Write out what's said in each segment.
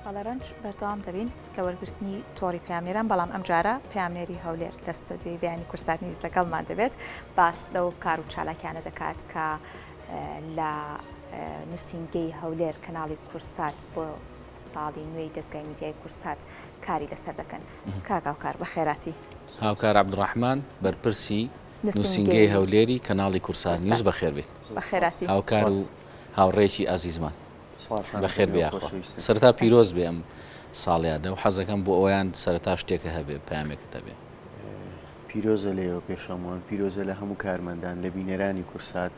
بەڵێ ڕەنج بەردەوام دەبین لە وەرگرتنی تۆڕی پەیامنێران، بەڵام ئەمجارە پەیامنێری هەولێر لە ستۆدیۆی بەیانی کوردسات نیوز لەگەڵمان دەبێت، باس لەو کار و چالاکیانە دەکات کە لە نووسینگەی هەولێر کەناڵی کوردسات بۆ ساڵی نوێی دەزگای میدیای کوردسات کاری لەسەر دەکەن. کاک هاوکار بەخێراتی. هاوکار عەبدولڕەحمان بەرپرسی نووسینگەی هەولێری کەناڵی کوردسات نیوز بەخێربێیت. بەخێراتی. هاوکار و هاوڕێیەکی ئازیزمان. بەخێر بێ یاخوا. سەرەتا پیرۆز بێ ئەم ساڵیادە و حەزەکەم بۆ ئەویان سەرەتا شتێکە هەبێ پەیامێکت هەبێ. پیرۆزە لێوە پێش هەمووان پیرۆزە لە هەموو کارمەندان لە بینەرانی کورسات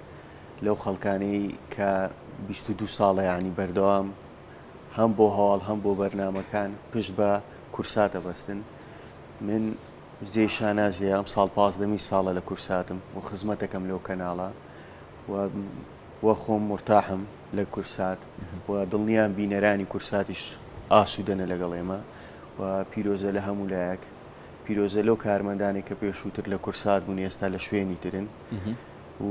لەو خەڵکانەی کە 22 ساڵە یانی بەردەوام هەم بۆ هەواڵ هەم بۆ بەرنامەکان پشت بە کورسات ئەبەستن من جێی شانازیە ئەم ساڵ پازدەمی ساڵە لە کورساتم و خزمەتەکەم لەو کەناڵە و وە خۆم مورتاحم لە کورسات و دڵنیام بینەرانی کورساتیش ئاسوودەنە لەگەڵ ئێمە و پیرۆزە لە هەموو لایەک پیرۆزە لەو کارمەندانەی کە پێشووتر لە کورسات بوون ئێستا لە شوێنی ترن و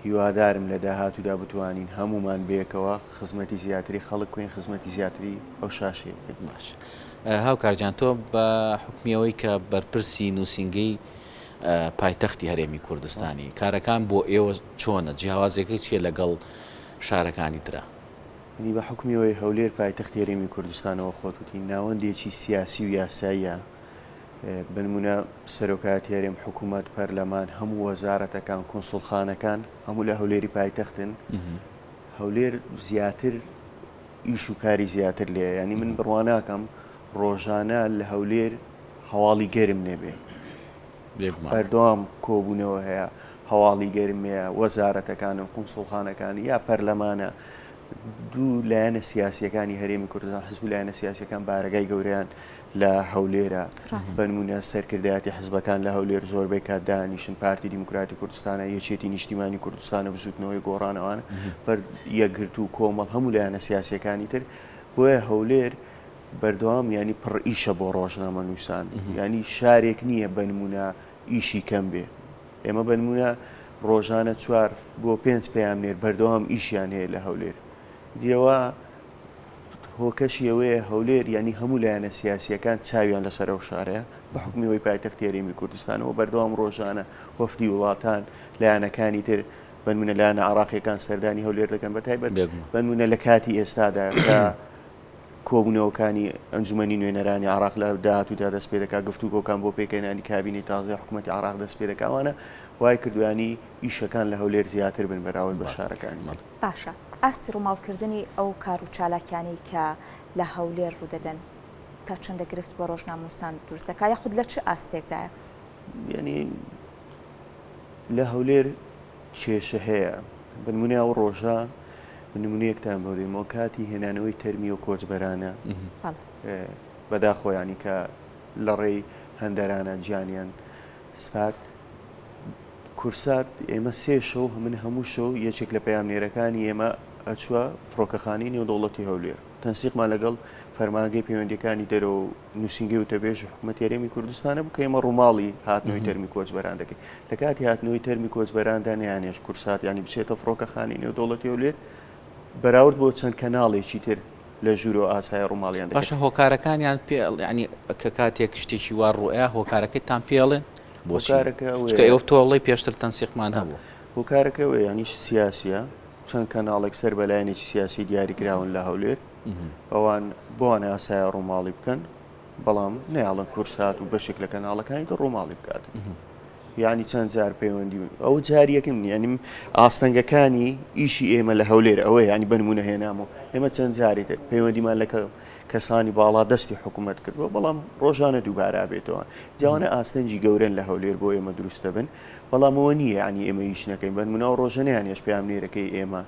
هیوادارم لە داهاتوودا بتوانین هەموومان بەیەکەوە خزمەتی زیاتری خەڵک بکەین خزمەتی زیاتری ئەو شاشەیە بکەین. باش هاوکار گیان تۆ بە حوکمی ئەوەی کە بەرپرسی نووسینگەی پایتەختی هەرێمی کوردستانی، کارەکان بۆ ئێوە چۆنە، جیاوازیەکەی چیە لەگەڵ شارەکانی ترا؟ یەعنی بە حوکمی ئەوەی هەولێر پایتەختی هەرێمی کوردستانە وە خۆت وتی ناوەندێکی سیاسی و یاساییە، بەنمونە سەرۆکایەتی هەرێم، حکومەت، پەرلەمان، هەموو وەزارەتەکان، کونسوڵخانەکان هەموو لە هەولێری پایتەختن، هەولێر زیاتر ئیش و کاری زیاتر لێیە، یانی من بڕوا ناکەم ڕۆژانە لە هەولێر هەواڵی گەرم نەبێ، بەردەوام کۆبوونەوە هەیە، هەواڵی گەرم هەیە، وەزارەتەکانن، قونسوڵخانەکان یا پەرلەمانە، دوو لایەنە سیاسییەکانی هەرێمی کوردستان، حزب و لایەنە سیاسییەکان بارەگای گەورەیان لە هەولێرە، بەنمونە سەرکردایەتی حزبەکان لە هەولێر زۆربەی کات دانیشن، پارتی دیموکراتی کوردستانە، یەکێتی نیشتیمانی کوردستانە، بزوتنەوەی گۆڕان ئەوانە، بەر یەکگرتوو، کۆمەڵ، هەموو لایەنە سیاسییەکانی تر، بۆیە هەولێر بەردەوام یانی پڕ ئیشە بۆ ڕۆژنامەنووسان، یانی شارێک نییە بەنمونە ئیشی کەم بێ. ئێمە بەنمونە ڕۆژانە چوار بۆ پێنج پەیامنێر بەردەوام ئیشیان هەیە لە هەولێر. دیەوە هۆکەشی ئەوەیە هەولێر یانی هەموو لایەنە سیاسییەکان چاویان لەسەر ئەو شارەیە بە حوکمی ئەوەی پایتەختی هەرێمی کوردستانە و بەردەوام ڕۆژانە وەفدی وڵاتان لایەنەکانی تر بەنمونە لایەنە عێراقییەکان سەردانی هەولێر دەکەن بە تایبەت بەنمونە لە کاتی ئێستادا کە کۆبوونەوەکانی ئەنجومەنی نوێنەرانی عێراق لە داهاتوودا دەست پێ دەکات، گفتوگۆکان بۆ پێکهێنانی کابینەی تازەی حکومەتی عێراق دەست پێ دەکات، ئەوانە وای کردووە یانی ئیشەکان لە هەولێر زیاتر بن بەراورد بە شارەکانی تر. باشە ئاستی ڕووماڵکردنی ئەو کار و چالاکیانەی کە لە هەولێر ڕوودەدەن تا چەندە گرفت بۆ ڕۆژنامەنووسان دروست دەکات یاخود لە چ ئاستێکدایە؟ یانی لە هەولێر کێشە هەیە بەنمونە ئەو ڕۆژە من نمونەیەکتان بۆ دێمەوە کاتی هێنانەوەی تەرمی و کۆچبەرانە بەداخۆ ینی کە لە ڕێی هەندەرانە گیانیان سپارد کورسات ئێمە سێ شەو من هەموو شەو یەکێک لە پەیامنێرەکانی ئێمە ئەچوە فڕۆکەخانەی نێودەوڵەتی هەولێر تەنسیقمان لەگەڵ فەرمانگەی پەیوەندیەکانی دەرەوە و نووسینگەی وتەبێژی حکومەتی هەرێمی کوردستانە بوو کە ئێمە ڕووماڵی هاتنەوەی تەرمی کۆچبەران دەکەین. لە کاتی هاتنەوەی تەرمی کۆچبەراندا نەیانهێشت کورسات یانی بچێتە فڕۆکەخانەی نێودەوڵەتی هەولێر بەراورد بۆ چەند کەناڵێکی تر لە ژوورەوە ئاسایی ڕووماڵیان دەکرد. باشە هۆکارەکانیان پێ یانی کە کاتێک شتێکی وا ڕووئەیا هۆکارەکەیتان پێ ئەڵێن بۆچی؟ هۆکارەکە چونکە ئەوەیە ئێوە تۆڵەی پێشتر تەنسیقمان هەبوو. هۆکارەکە ئەوەیە یانی سیاسیە چەند کەناڵێک سەر بە لایەنێکی سیاسی دیاریکراون لە هەولێر ئەوان بۆیان ئاسایە ڕووماڵی بکەن بەڵام نایەڵن کورسات و بەشێک لە کەناڵەکانی تر ڕووماڵی بکات یعنی چەند جار پەیوەندی ئەو جاریەکەم یعنی ئاستەنگەکانی ئیشی ئێمە لە هەولێر ئەوەیە ینی بنمونە هێنام و ئێمە چەند جاری تر پەیوەندیمان لەکە کەسانی باڵا دەستی حکوومەت کردووە بەڵام ڕۆژانە دووبارە بێتەوە جاوانە ئاستەنگی گەورەن لە هەولێر بۆ ئێمە دروستە بن بەڵام ئەوە نییە یعنی ئێمە ئیش نەکەین بنمونە ئەو ڕۆژەنیان یش پەیامنێرەکەی ئێمە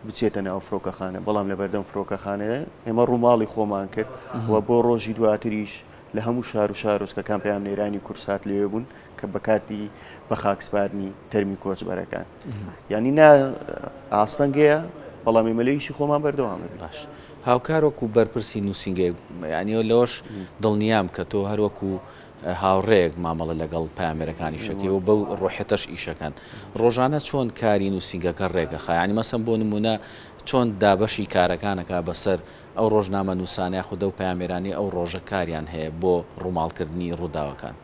بچێتە ناو فرۆکەخانە، بەڵام لەبەردەم فرۆکەخانە ئێمە ڕووماڵی خۆمان کرد و بۆ ڕۆژی دواتریش لە هەموو شار و شارۆچکەکان پەیامنێرانی کوردسات لەوێ بوون کە بە کاتی بە خاکسپاردنی تەرمی کۆچبەرەکان یانی نا ئاستەنگەیە بەڵام ئێمە لە ئیشی خۆمان بەردەوام دەبین. باش هاوکار وەکو بەرپرسی نووسینگەیەک یانی لەوەش دڵنیام کە تۆ هەر وەکو هاوڕێیەک مامەڵە لەگەڵ پەیامێرەکانیش ئەکەی و بەو ڕۆحیەتەش ئیشەکەن. ڕۆژانە چۆن کاری نووسینگەکە ڕێکەخا؟ یانی مەسەن بۆ نموونە چۆن دابەشی کارەکان ئەکا بەسەر ئەو ڕۆژنامەنووسانە یاخود ئەو پەیامێرانەی ئەو ڕۆژە کاریان هەیە بۆ ڕووماڵکردنی ڕووداوەکان؟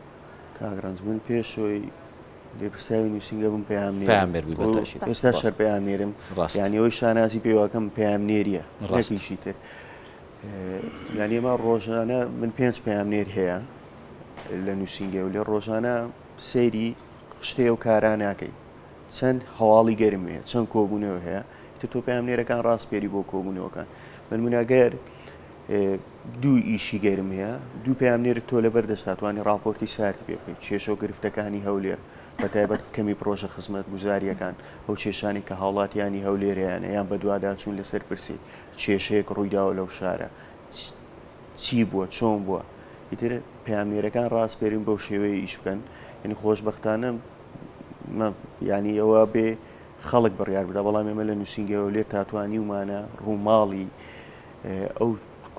کاک ڕەنج من پێش ئەوەی لێپرسراوی نووسینگە بم پەیامنێرم پەیامنێر بووی بە تەئکید ئێستاش هەر پەیامنێرم ڕاستە. یانی ئەوەی شانازی پێوەکەم پەیامنێریە نەک ڕاستە. ئیشی تر یانی ئێمە ڕۆژانە من پێنج پەیامنێر هەیە لە نووسینگە و لێ ڕۆژانە سەیری خشتەی ئەو کارا ناکەی چەند هەواڵی گەرم هەیە چەند کۆبوونەوە هەیە ئیتر تۆ پەیامنێرەکان ڕاسپێری بۆ کۆبوونەوەکان بەنمونە گەر دوو ئیشی گەرم هەیە دوو پەیامنێرت تۆ لەبەر دەستا توانی ڕاپۆرتی سارد پێ بکەیت کێشە و گرفتەکانی هەولێر بە تایبەت کەمی پرۆژە خزمەتگوزارییەکان ئەو کێشانەی کە هاوڵاتیانی هەولێر هەیانە یان بەدواداچوون لەسەر پرسی کێشەیەک ڕوویداوە لەو شارە چی بووە چۆن بووە ئیتر پەیامنێرەکان ڕاسپێرین بەو شێوەیە ئیش بکەن یعنی خۆشبەختانە یعنی ئەوە بێ خەڵک بڕیار بدا بەڵام ئێمە لە نووسینگەی هەولێر تا توانیومانە ڕووماڵی ئەو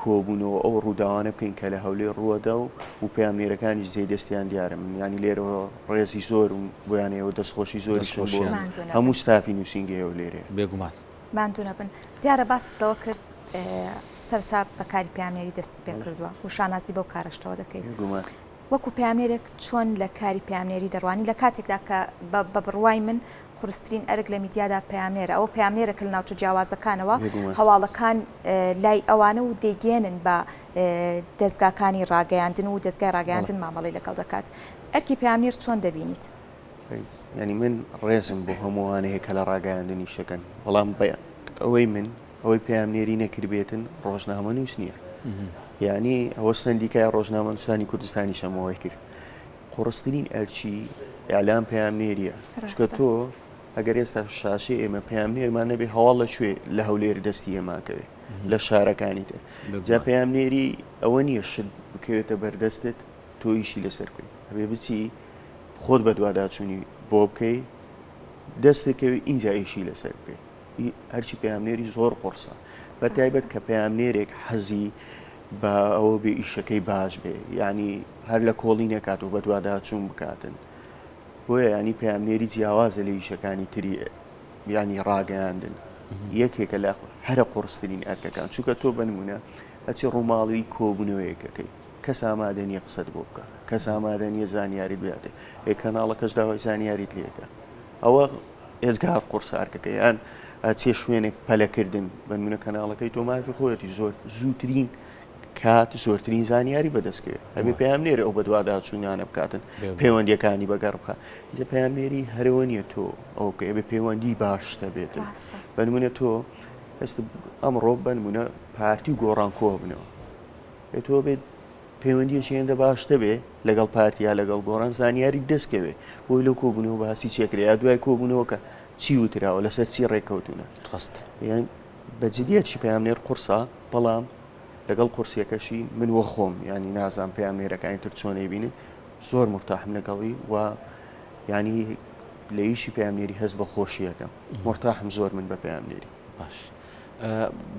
کۆبوونەوە ئەو ڕووداوانە بکەین کە لە هەولێر ڕووەدا و و پەیامنێرەکانیش جێی دەستیان دیارە من یانی لێرەوە ڕێزی زۆرم بۆیان هەیە و دەستخۆشی زۆریشم بۆ دەستخۆشیان. ماندوو نەبن. هەموو ستافی نووسینگەی هەولێر هەیە. بێگومان. ماندوو نەبن. دیارە باست لەوە کرد سەرەتا بە کاری پەیامنێری دەستت پێ بەڵێ. کردووە و شانازی بەو کارەشتەوە دەکەیت. بێگومان. وەکو پەیامنێرێک چۆن لە کاری پەیامنێری دەڕوانی لە کاتێکدا کە بە بڕوای من قورسترین ئەرک لە میدیادا پەیامنێرە ئەوە پەیامنێرە کە لە ناوچە جیاوازەکانەوە هەواڵەکان لای ئەوانە و دەیگەیەنن بە دەزگاکانی ڕاگەیاندن و دەزگای ڕاگەیاندن مامەڵەی لەگەڵ دەکات ئەرکی پەیامنێر چۆن دەبینیت؟ یانی من ڕێزم بۆ هەمووانە هەیە کە لە ڕاگەیاندن ئیشەکەن بەڵام ئەوەی من ئەوەی پەیامنێری نەکردبێتن ڕۆژنامەنووس نییە یعنی ئەوە سەندیکای ڕۆژنامەنووسانی کوردستانیش ئەمەوەی کرد قوڕسترین ئەرکی ئیعلام پەیامنێریە چونکە تۆ ئەگەر ئێستا شاشەی ئێمە پەیامنێرمان نەبێ هەواڵ لە کوێ لە هەولێر دەستی ئێماکەوێ لە شارەکانی تر جا پەیامنێری ئەوە نییە شت بکەوێتە بەردەستت تۆ ئیشی لەسەر بکەیت ئەبێ بچی خۆت بەدواداچوونی بۆ بکەی دەستەکەوی ئینجا ئیشی لەسەر بکەیت هەرچی پەیامنێری زۆر قوڕسە بە تایبەت کە پەیامنێرێک حەزی بە ئەوە بێ ئیشەکەی باش بێ یعنی هەر لە کۆڵی نەکات و بەدواداچوون بکاتن بۆیە ینی پەیامنێری جیاوازە لە ئیشەکانی تری ینی ڕاگەیاندن یەکێکە لە هەرە قوڕسترین ئەرکەکان چونکە تۆ بنمونە ئەچی ڕووماڵی کۆبوونەوەیەکەکەی کەس ئامادە نییە قسەت بۆ بکە کەس ئامادە نییە زانیاریت باتێ ئێ کەناڵەکەش داوای زانیاریت لێکە ئەوە ئێجگار قورسە ئەرکەکە یان ئەچێ شوێنێک پەلەکردن بەنمونە کەناڵەکەی تۆ مافی خۆیەتی زۆر زووترین کات زۆرترین زانیاری بەدەستکەوێت هەبێ پەیامنێری ئەو بەدواداچوونانە بکاتن پەیوەندیەکانی بەگەڕ بخە جە پەیامنێری هەرەوە نییە تۆ ئەو بکە ئەبێ پەیوەندی باش دەبێتن بەنمونە تۆ ئێستا ئەمڕۆ بەنمونە پارتی و گۆڕان کۆ بنەوە تۆ بێت پەیوەندیەکی هێندە باش دەبێ لەگەڵ پارتی یا لەگەڵ گۆڕان زانیاریت دەست کەوێ بۆی لەو کۆبوونەوە باسی چێکرێ یا دوای کۆبوونەوەکە چی وتراوە لەسەر چی ڕێککەوتونە ڕاست یان بە جدیەتی پەیامنێر قورسە بەڵام لەگەڵ قورسیەکەشی من وە خۆم ینی نازان پەیامنێرەکانی تر چۆن ئەیبینن زۆر مرتاحم لەگەڵی و ینی لە ئیشی پەیامنێری هەست بە خۆشیەکەم مرتاحم زۆر من بە پەیامنێری باش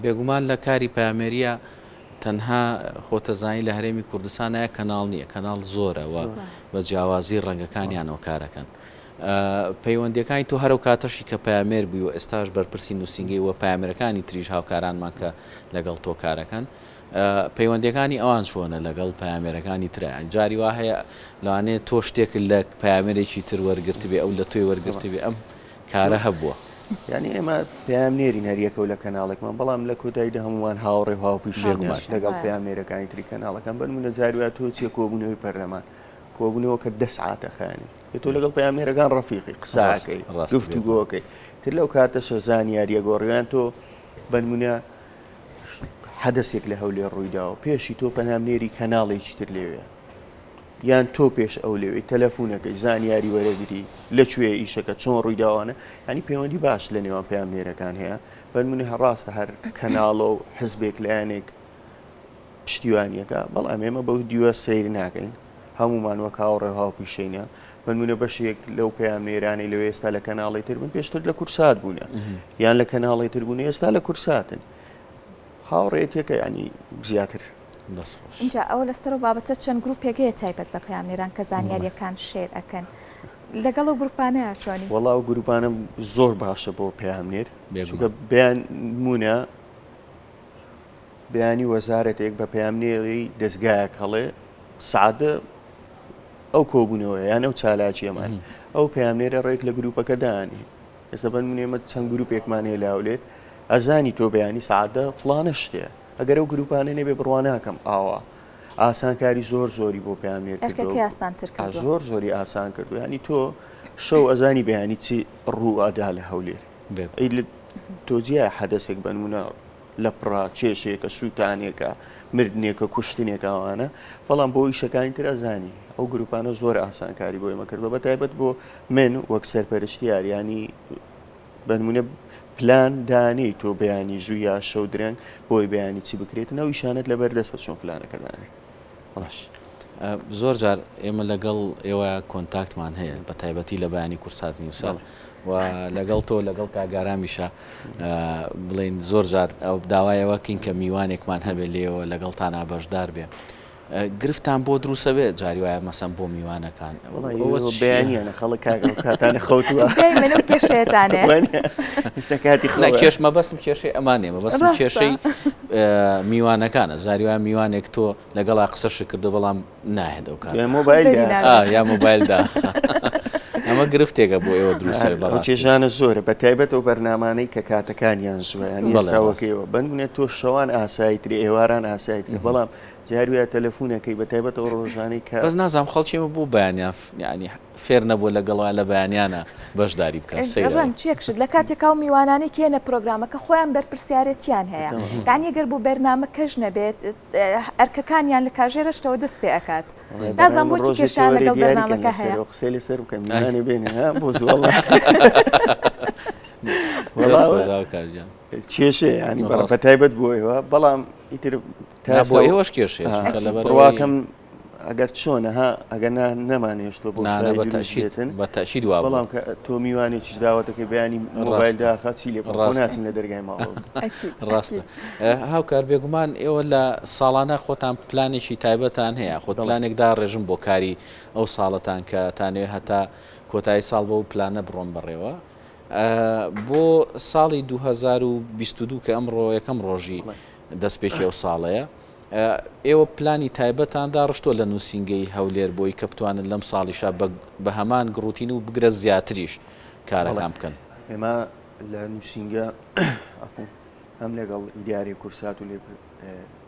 بێگومان لە کاری پەیامێریە تەنها خۆتەزانی لە هەرێمی کوردستانایە کەناڵ نییە، کەناڵ زۆرە و بە جیاوازی ڕەنگەکانیانەوە کارەکەن. پەیوەندیەکانی تۆ هەرەو کاتەشی کە پەیامێر بووی و ئێستاش بەرپرسی نووسینگەی و پەیامێرەکانی تریش هاوکارانمان کە لەگەڵ تۆ کارەکەن پەیوەندیەکانی ئەوان چۆنە لەگەڵ پەیامێرەکانی ترە جاری وا هەیە لەوانەیە تۆ شتێکت لە پەیامێرێکی تر وەرگرتبێ ئەو لە تۆی وەرگرتبێ ئەم کارە هەبووە. یانی ئێمە پەیامنێرین هەریەکەو لە کەناڵێکمان بەڵام لە کۆتاییدا هەموومان هاوڕێ و هاوپیشەین لەگەڵ پەیامنێرەکانی تری کەناڵەکان بەنمونە جاری وایە تۆ چیە کۆبوونەوەی پەرلەمان کۆبوونەوەکە دە سەعاتە خایەنێ تۆ لەگەڵ پەیامنێرەکان ڕەفیقی قسەکەی گفتوگۆکەی تر لەو کاتەشە زانیاریە گۆڕیان تۆ بەنمونە حەدەسێک لە هەولێر ڕوویداوە پێشی تۆ پەنامنێری کەناڵێکی تر لێوێ یان تۆ پێش ئەو لەوێی تەلەفونەکەی زانیاری وەرەگری لە کوێ ئیشەکە چۆن ڕوویداوانە ینی پەیوەندی باش لە نێوان پەیامنێرەکان هەیە بەنمونە هەر ڕاستە هەر کەناڵە و حزبێک لایەنێک پشتیوانیەکە بەڵام ئێمە بەو دیوە سەیر ناکەین هەمومان وەک هاوڕێ و هاوپیشەینە بەنمونە بەشێک لەو پەیامنێرانەی لەوێ ئێستا لە کەناڵی تر بن پێشتر لە کورسات بوونە یان لە کەناڵی تر بوون ئێستا لە کورساتن هاوڕێتێکە ینی زیاتر دەست خۆش. ئینجا ئەوە لەسەر ئەو بابەتە چەند گروپێک هەیە تایبەت بە پەیامنێران کە زانیاریەکان share ئەکەن. لەگەڵ ئەو گروپانەیا چۆنی؟ وەڵا ئەو گروپانە زۆر باشە بۆ پەیامنێر چونکە بەیان نمونە بەیانی وەزارەتێک بە پەیامنێری دەزگایەک هەڵێ سعادە ئەو کۆبوونەوە یان ئەو چالاکیەمان ئەو پەیامنێرە ڕێک لە گروپەکە دانی ئێستا بە نمونە ئێمە چەند گروپێکمان هەیە لە هەولێر ئەزانی تۆ بەیانی سعادە فڵانە شتێ ئەگەر ئەو گروپانە نەبێ بڕوا ناکەم ئاوا ئاسانکاری زۆر زۆری بۆ پەیامنێر کردووە ئەرکەکەی ئاسانتر کردووە. زۆر زۆری ئاسان کردووە یانی تۆ شەو ئەزانی بەیانی چی ڕوو ئەدا لە هەولێر ئەی تۆ جیایە حەدەسێک بە نمونە لە پڕا کێشەیەکە سووتانێکە مردنێکە کوشتنێکە ئەوانە بەڵام بۆ ئیشەکانی تر ئەزانی ئەو گروپانە زۆر ئاسانکاری بۆ ئێمە کردووە بە تایبەت بۆ من وەک سەرپەرشتیار ینی بە نمونە پلان دانێی تۆ بەیانی زوو یا شەو درەنگ بۆی بەیانی چی بکرێت ئەو ئیشانەت لەبەر دەستە چۆن پلانەکە دانێ. باش زۆر جار ئێمە لەگەڵ ئێوە contact مان هەیە بە تایبەتی لە بەیانی کورسات نیوسە و لەگەڵ تۆ لەگەڵ کاک ئارامیشە بڵێن زۆر جار ئەو داوایەوە کەین کە میوانێکمان هەبێ لێەوە لەگەڵتانا بەشدار بێ گرفتان بۆ دروسە بێ جاری وایە مەسەن بۆ میوانەکان وەڵا ئەوە بەیانیانە خەڵک کاک ئەو کاتانە خەوتووە دایمەن ئەو کێشەیەتانێ ئیستا کاتی نا کێش مەبەستم کێشەی ئەمانێ مەبەستم کێشەی میوانەکانە جاری وایە میوانێک تۆ لەگەڵا قسەشت کردو بەڵام ناهێت ئەو کات مۆبایل یا مۆبایل دا ئەمە گرفتێکە بۆ ئێوە دروستە بەڕاستی کێشانە زۆرە بە تایبەت ئەو بەرنامانەی کە کاتەکانیان زووە یانی ئێستا وەکەیەوە بەنمونە تۆ شەوان ئاساییتری ئێواران ئاساییتری بەڵام جاری وایە تەلەفونەکەی بە تایبەت ئەو ڕۆژانەی کە. بەس نازانم خەڵکی ئێمە بۆ بەیانیان یانی فێر نەبووە لەگەڵ وایە لە بەیانیانە بەشداری بکەن سەیرە. ڕەنگ چیەک شت لە کاتێکا و میوانانەی کە یەنە پرۆگرامەکە خۆیان بەرپرسیارێتیان هەیە یانی گەر بۆ بەرنامەکەش نەبێت ئەرکەکانیان لە کاژێرەشتەوە دەست پێ ئەکات نازانم بۆچی کێشەیان لەگەڵ بەرنامەکە هەیە. قسەی لەسەر بکەم میوانێ بێنێ ها بۆ زوو وەڵا. کێشەیە ینی بە تایبەت بۆ ئێوە بەڵام ئیتر تا بۆ ئێوەش کێشەیە چونکە لەبەر بڕواکەم ئەگەر چۆنە ها ئەگەر نا نەمانهێشتووە بۆ بێتن بە تەئکید وا بەڵام کە تۆ میوانێکیش داوەتەکەی بەیانی مۆبایل داخە چی لێ بکەم خۆ ناچم لە دەرگای ماڵەوە ڕاستە هاوکار بێگومان ئێوە لە ساڵانە خۆتان پلانێکی تایبەتان هەیە خۆت پلانێک داڕێژن بۆ کاری ئەو ساڵەتان کە تانەوێ هەتا کۆتایی ساڵ بەو پلانە بڕۆن بەڕێوە بۆ ساڵی 2022 کە ئەمڕۆ یەکەم ڕۆژی دەستپێکی ئەو ساڵەیە، ئێوە پلانی تایبەتان داڕشتووە لە نووسینگەی هەولێر بۆی کە بتوانن لەم ساڵیشە بە هەمان گڕوتین و بگرە زیاتریش کارەکان بکەن؟ ئێمە لە نووسینگە عەفوو هەم لەگەڵ ئیدارەی کورسات و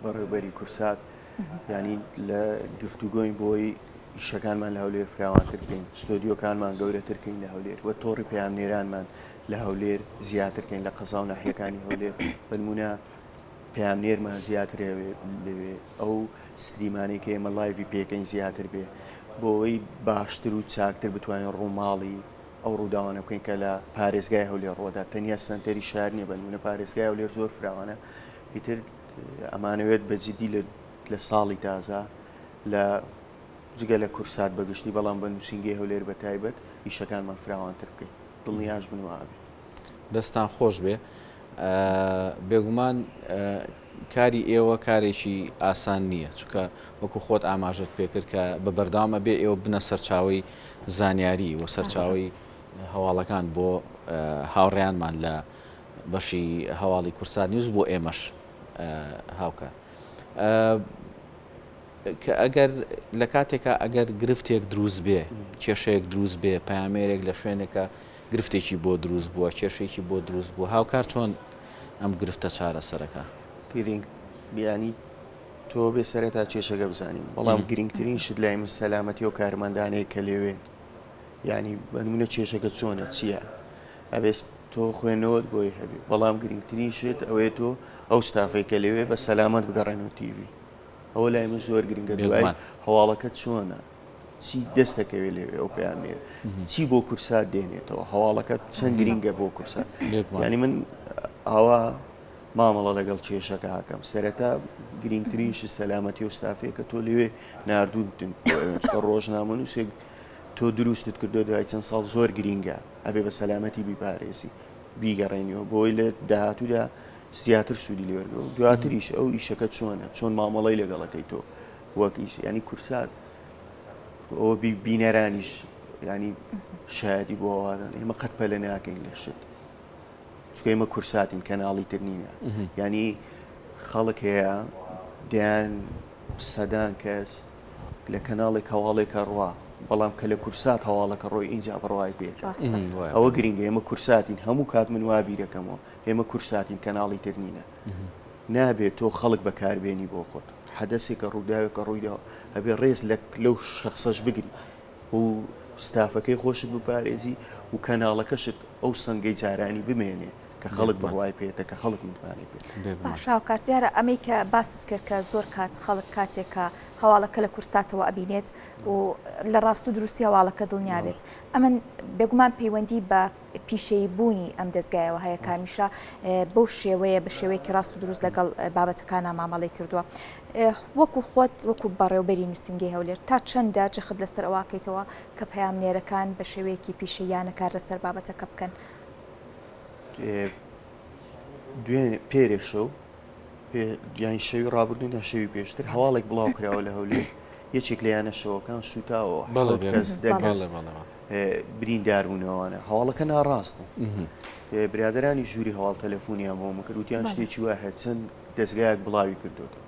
بەڕێوبەری کورسات یانی لە گفتوگۆین بۆی ئیشەکانمان لە هەولێر فراوانتر بکەین، ستۆدیۆکانمان گەورەتر کەین لە هەولێر و تۆڕی پەیامنێرانمان لە هەولێر زیاتر کەین لە قەزا و ناحیەکانی هەولێر بەنمونە پەیامنێرمان زیاتر لەوێ ئەو stream انەی کە ئێمە live ی پێکەین زیاتر بێ بۆ ئەوەی باشتر و چاکتر بتوانین ڕووماڵی ئەو ڕووداوانە بکەین کە لە پارێزگای هەولێر ڕووەدا تەنیا سەنتەری شار نییە بەنمونە پارێزگای هەولێر زۆر فراوانە ئیتر ئەمانەوێت بە جدی لە ساڵی تازە لە جگە لە کورسات بەگشتی بەڵام بە نووسینگەی هەولێر بە تایبەت ئیشەکانمان فراوانتر بکەین دڵنیاش بن وا ئەبێ. دەستان خۆش بێ بێگومان کاری ئێوە کارێکی ئاسان نییە چونکە وەکو خۆت ئاماژەت پێکرد کە بە بەردەوام ئەبێ ئێوە بنە سەرچاوەی زانیاری و سەرچاوەی هەواڵەکان بۆ هاوڕێیانمان لە بەشی هەواڵی کورسات نیوز بۆ ئێمەش هاوکار. کە ئەگەر لە کاتێکا ئەگەر گرفتێک دروست بێ، کێشەیەک دروست بێ، پەیامێرێک لە شوێنێکا گرفتێکی بۆ دروست بووە، کێشەیەکی بۆ دروست بووە، هاوکار چۆن ئەم گرفتە چارەسەرەکا؟ گرینگ یانی تۆ بێ سەرەتا کێشەکە بزانین، بەڵام گرینگترین شت لای من سەلامەتی ئەو کارمەندانەیە کە لەوێن. یانی بە نموونە کێشەکە چۆنە، چییە؟ ئەبێ تۆ خوێندنەوەت بۆی هەبێ، بەڵام گرینگترین شت ئەوەیە تۆ ئەو ستافەی کە لەوێ بە سەلامەت بگەڕێنەوە تیڤی. ئەوە لای من زۆر گرنگە دوای هەواڵەکە چۆنە چی دەستەکەوێت لەوێ ئەو پەیامنێر چی بۆ کورسات دێنێتەوە هەواڵەکە چەند گرنگە بۆ کورسات ینی من ئاوا مامەڵە لەگەڵ کێشەکە هەکەم سەرەتا گرنگترین شت سەلامەتی و ستافەیە کە تۆ لەوێ نردونتن چکە ڕۆژنامەنووسێک تۆ دروستت کردو دوای چەند ساڵ زۆر گرینگە ئەبێ بە سەلامەتی بیپارێزی بیگەڕێنیەوە بۆی لە داهاتوودا زیاتر سوودی لێ وەرگرە و دواتریش ئەو ئیشەکە چۆنە چۆن مامەڵەی لەگەڵەکەی تۆ وەک ئیش ینی کورسات ئەوە بینەرانیش ینی شایەتی بۆ ئەوادەن ئێمە قەت پەلە ناکەین لە شت چونکە ئێمە کورساتین کەناڵی تر نینە یانی خەڵک هەیە دەیان سەدان کەس لە کەناڵێک هەواڵێکە ڕوا بەڵام کە لە کورسات هەواڵەکە ڕۆی ئینجا بڕوای پێکە ئەوە گرنگە ئێمە کورساتین هەموو کات من وا بیرەکەمەوە ئێمە کورساتین کەناڵی تر نینە نابێت تۆ خەڵک بەکاربێنی بۆ خۆت حەدەسێکە ڕووداوێکە ڕوویداوە ئەبێ ڕێز لە لەو شخصەش بگری و ستافەکەی خۆشت بپارێزی و کەناڵەکەشت ئەو سەنگەی جارانی بمێنێ کە خەڵک بڕوای پێتە کە خەڵک متمانەی پێتە. باشە هاوکار دیارە ئەمەی کە باست کرد کە زۆر کات خەڵک کاتێک کە هەواڵەکە لە کورساتەوە ئەبینێت و لە ڕاست و دروستی هەواڵەکە دڵنیا بێت ئەمن بێگومان پەیوەندی بە پیشەیی بوونی ئەم دەزگایەوە هەیە کە هەمیشە بەو شێوەیە بە شێوەیەکی ڕاست و دروست لەگەڵ بابەتەکانە مامەڵەی کردووە وەکو خۆت وەکو بەڕێوبەری نووسینگەی هەولێر تا چەندە جەخت لەسەر ئەوەکەیتەوە کە پەیامنێرەکان بە شێوەیەکی پیشەییانە کار لەسەر بابەتەکە بکەن؟ دوێنێ پێرێ شەو یان شەوی ڕابردوو نا شەوی پێشتر هەواڵێک بڵاو کراوە لە هەولێر یەکێک لە یانە شەوەکان سوتاوە کەس دەکەس بریندار بوونەوەوانە هەواڵەکە ناڕاست بوو برادرانی ژووری هەواڵ تەلەفۆنیان بۆ مکرد وتیان شتێکی وا هەیە چەند دەستگایەک بڵاوی کردوێتەوە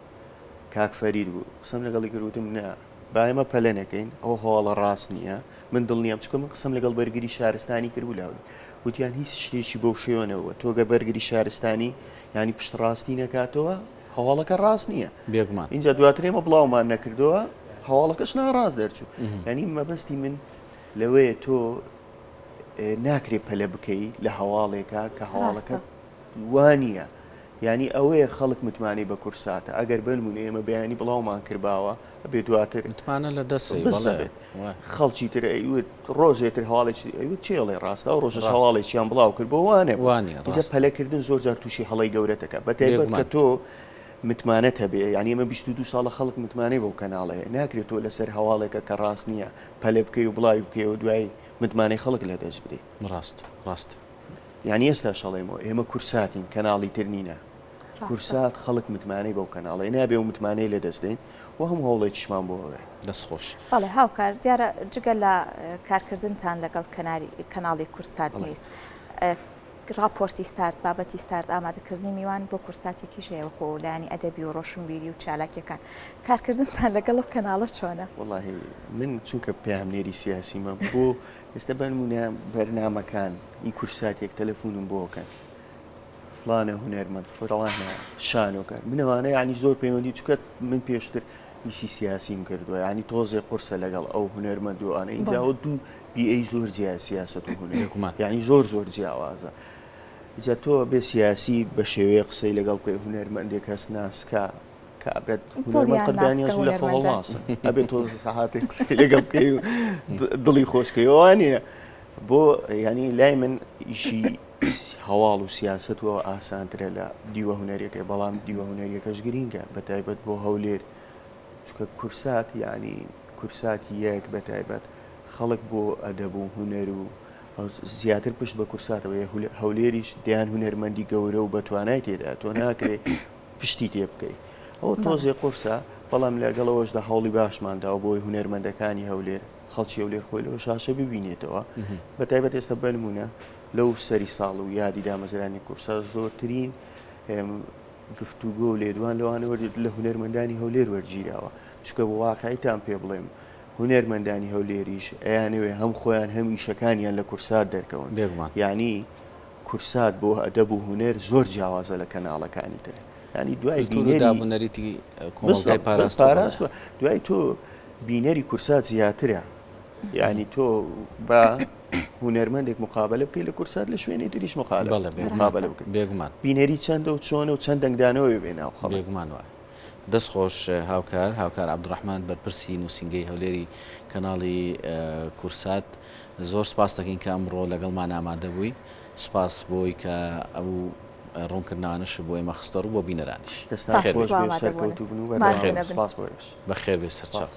کاک فەرید بوو قسەم لەگەڵی کرد وتم نا با ئێمە پەلە نەکەین ئەو هەواڵە ڕاست نییە من دڵنیام چونکە من قسەم لەگەڵ بەرگری شارستانی کرد بوو لە هەولێر وتیان هیچ شتێکی بەو شێوە نەبووە تۆ گەر بەرگری شارستانی یانی پشتڕاستی نەکاتەوە هەواڵەکە ڕاست نییە بێگومان اینجا دواتر ئێمە بڵاومان نەکردەوە هەواڵەکەش ناڕاست دەرچوو یعنی مەبەستی من لەوەیە تۆ ناکرێ پەلە بکەی لە هەواڵێکە کە هەواڵەکە وا نییە یانی ئەوەیە خەڵک متمانەی بە کورساتە ئەگەر بنمونە ئێمە بەیانی بڵاومان کردباوە ئەبێ دواتر متمانە لە دەست بزەبێت خەڵکی تر ئەیوت ڕۆژێ تر هەواڵێکی ئەیوت چێڵێ ڕاستە ئەو ڕۆژەش هەواڵێکیان بڵاو کرد بۆ وانە وانە پەلەکردن زۆر جار تووشی هەڵەی گەورە دەکات بە تایبەت کە تۆ متمانەت هەبێ یانی ئێمە 22 ساڵە خەڵک متمانەی بەو کەناڵە هەیە ناکرێت تۆ لەسەر هەواڵێکە کە ڕاست نییە پەلە بکەی و بڵاوی بکەیەوە دوای متمانەی خەڵک لە دەست بدەی. ڕاست ڕاست. یانی ئێستاش ئەڵێمەوە ئێمە کورساتین کەناڵی تر نینە کورسات خەڵک متمانەی بەو کەناڵەیە نابێ و متمانەی لە دەست دەین و هەموو هەوڵێکیشمان بۆ ئەوەیە. دەست خۆش. بەڵێ هاوکار دیارە جگە لە کارکردنتان لەگەڵ کەناری کەناڵی کورسات نیوز ڕاپۆرتی سارد، بابەتی سارد، ئامادەکردنی میوان بۆ کورساتێکیش هەیە وەکو لایەنی ئەدەبی و ڕۆشنبیری و چالاکیەکان. کارکردنتان لەگەڵ ئەو کەناڵە چۆنە؟ وەڵاهی من چونکە پەیامنێری سیاسیمە بۆ ئێستا بەنمونە بەرنامەکان ئی کورساتێک تەلەفونم بۆ کەن فلانە هونەرمەند فلانە شانۆکار من ئەوانە یعنی زۆر پەیوەندی چونکە من پێشتر ئیشی سیاسیم کردووە یعنی تۆزێ قورسە لەگەڵ ئەو هونەرمەند و ئەوانە ئینجا ئەوە دوو بیئەی زۆر جیا سیاسەت و هونەر بێگومان. یعنی زۆر زۆر جیاوازە جا تۆ بێ سیاسی بە شێوەیە قسەی لەگەڵ بکەی هونەرمەندێک هەست ناسکە کابرا هونەرمەند دڵیان قەت بەیانیان ناسکە زوو لە خۆ هونەرمەندان. هەڵناسن ئەبێ تۆ سەعاتێک قسەی لەگەڵ بکەی و دڵی خۆش بکەی وانییە بۆ یعنی لای من ئیشی هەواڵ و سیاسەت و ئاسانترە لە دیوە هونەریەکەی بەڵام دیوە هونەریەکەش گرینگە بە تایبەت بۆ هەولێر چونکە کورسات یعنی کورساتی یەک بە تایبەت خەڵک بۆ ئەدەب و هونەر و زیاتر پشت بە کورساتەوە هەولێریش دەیان هونەرمەندی گەورە و بەتوانای تێدا تۆ ناکرێ پشتی تێ بکەی ئەوە تۆزێ قورسە بەڵام لەگەڵەوەشدا هەوڵی باشمان داوە بۆی هونەرمەندەکانی هەولێر خەڵکی هەولێر خۆی لەوە شاشە ببینێتەوە بە تایبەت ئێستا بەنمونە لەو سەری ساڵ و یادی دامەزرانی کورسا زۆرترین گفتوگۆ و لێدوان لەوانە لە هونەرمەندانی هەولێر وەرگیراوە چونکە بە واقعیتان پێ بڵێم هونەرمەندانی هەولێریش ئەیانەوێ هەم خۆیان هەم ئیشەکانیان لە کورسات دەرکەون بێگومان یعنی کورسات بۆ ئەدەب و هونەر زۆر جیاوازە لە کەناڵەکانی تر یعنی دوای کلتور و بینەری داب و نەریتی کۆمەڵگای بالضبط پاراستوە بەڵێ. پاراستوە دوای تۆ بینەری کورسات زیاترە یعنی تۆ بە هونەرمەندێک مقابلە بکەی لە کورسات لە شوێنی تریش مقالە بەڵێ بێگومان مقابلە بکەی بێگومان بینەری چەندە و چۆنە و چەند دەنگدانەوەی بێ ناو خەڵک. بێگومان وایە. دەست خۆش هاوکار. هاوکار عەبدولڕەحمان بەرپرسی نووسینگەی هەولێری کەناڵی کورسات زۆر سپاست دەکەین کە ئەمڕۆ لەگەڵمان ئامادە بووی. سپاس بۆی کە ئەو ڕوونکردنەوانەشت بۆ ئێمە خستە ڕوو بۆ بینەرانیش. دەستان سپاس بەخێر خۆش بۆ بێ و ئامادەبوونت. سەرکەوتوو بن و ماندوو بەردەوام بن. نەبن. سپاس بۆ ئێوەش. بەخێر بێی سەرچاو. سپاس.